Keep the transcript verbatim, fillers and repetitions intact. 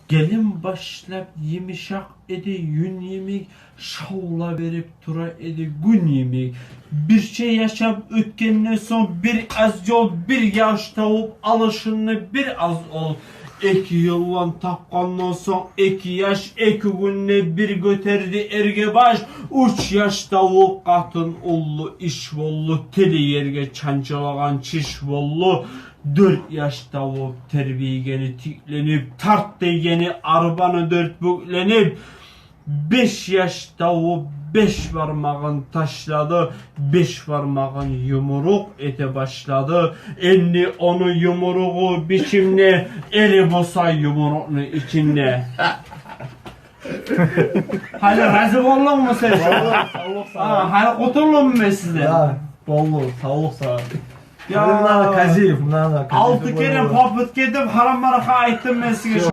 Гелин башлап йымышакъ эди, юн йимик, шавла берип тура эди гюн йимик. Бирче яшап оьтгенден сонг бир аз ёл, бир яш тавуп алышынды бир аз ол. Эки йылдан тапгъандан сонг эки яш, эки гюнде бир гётерди эрге баш. Уьч яш тавуп къатын уллу иш болду, тили ерге чанчылагъан чиш болду. Дёрт яш тавуп тербиегени тикленип, тарт дегени арбаны дёрт бюкленип. Беш яш тавуп беш бармагъын ташлады, беш бармагъын юмурукъ эте башлады. Энди ону юмуругъу бичимде, эли буса юмурукъну ичинде. Гьали рази болдунгму сен? Болду, савлукъ сагъа. Гьали къутулдумму мен сизден? Гьа, болду, савлукъ сагъа. Я, мунаны Казиев, мунаны Казиев алты керен болду. Попытка этип, гьарам-маракъгъа айтдым мен сизге.